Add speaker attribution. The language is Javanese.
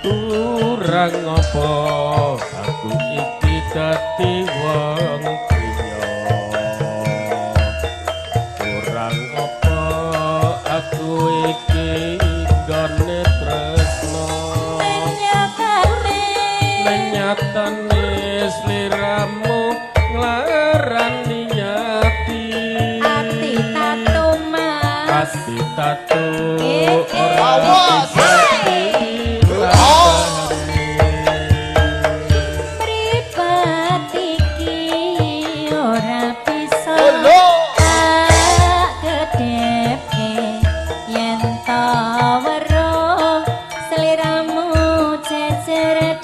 Speaker 1: Kurang apa aku iki dadi wong priya? Kurang apa aku iki nggone tresno?
Speaker 2: Nyatane.
Speaker 1: Nyatane sliramu nglarani ati.
Speaker 2: Ati tatu, Mas.
Speaker 1: Ati tatu.
Speaker 2: Eh, eh.
Speaker 1: Ora
Speaker 3: Awas.
Speaker 1: bisa dirasani.
Speaker 2: Mripat iki ora bisa
Speaker 3: Lho.
Speaker 2: tak kedhepke yen ta weruh sliramu jejer.